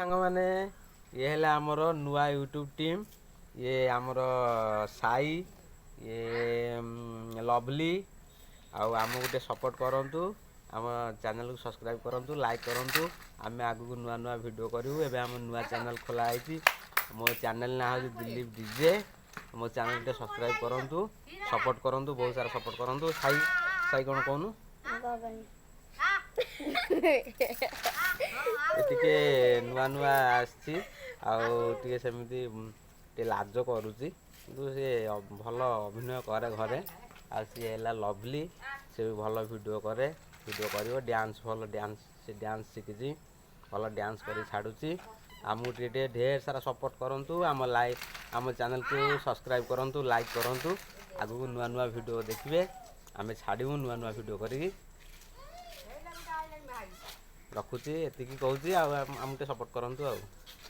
ସାଙ୍ଗମାନେ, ଇଏ ହେଲା ଆମର ନୂଆ ୟୁଟ୍ୟୁବ୍ ଟିମ୍। ଇଏ ଆମର ସାଇ, ଇଏ ଲଭଲି। ଆଉ ଆମକୁ ଟିକେ ସପୋର୍ଟ କରନ୍ତୁ, ଆମ ଚ୍ୟାନେଲକୁ ସବସ୍କ୍ରାଇବ୍ କରନ୍ତୁ, ଲାଇକ୍ କରନ୍ତୁ। ଆମେ ଆଗକୁ ନୂଆ ନୂଆ ଭିଡ଼ିଓ କରିବୁ। ଏବେ ଆମ ନୂଆ ଚ୍ୟାନେଲ୍ ଖୋଲା ହେଇଛି। ମୋ ଚ୍ୟାନେଲ୍ ନାଁ ହେଉଛି ଦିଲ୍ଲୀପ ଡିଜେ। ମୋ ଚ୍ୟାନେଲ୍ ଟିକେ ସବସ୍କ୍ରାଇବ୍ କରନ୍ତୁ, ସପୋର୍ଟ କରନ୍ତୁ, ବହୁତ ସାରା ସପୋର୍ଟ କରନ୍ତୁ। ସାଇ, ସାଇ, କ'ଣ କହୁନୁ? ଏ ଟିକେ ନୂଆ ନୂଆ ଆସିଛି ଆଉ ଟିକେ ସେମିତି ଟିକେ ଲାଜ କରୁଛି, କିନ୍ତୁ ସିଏ ଭଲ ଅଭିନୟ କରେ ଘରେ। ଆଉ ସିଏ ହେଲା ଲଭଲି, ସେ ବି ଭଲ ଭିଡ଼ିଓ କରେ, ଭିଡ଼ିଓ କରିବ, ଡ୍ୟାନ୍ସ, ଭଲ ଡ୍ୟାନ୍ସ, ସେ ଡ୍ୟାନ୍ସ ଶିଖିଛି, ଭଲ ଡ୍ୟାନ୍ସ କରି ଛାଡ଼ୁଛି। ଆମକୁ ଟିକେ ଟିକେ ଢେର ସାରା ସପୋର୍ଟ କରନ୍ତୁ, ଆମ ଲାଇକ୍, ଆମ ଚ୍ୟାନେଲକୁ ସବସ୍କ୍ରାଇବ୍ କରନ୍ତୁ, ଲାଇକ୍ କରନ୍ତୁ। ଆଗକୁ ନୂଆ ନୂଆ ଭିଡ଼ିଓ ଦେଖିବେ, ଆମେ ଛାଡ଼ିବୁ ନୂଆ ନୂଆ ଭିଡ଼ିଓ କରିକି। ରଖୁଛି, ଏତିକି କହୁଛି। ଆଉ ଆମକୁ ଟିକେ ସପୋର୍ଟ କରନ୍ତୁ ଆଉ।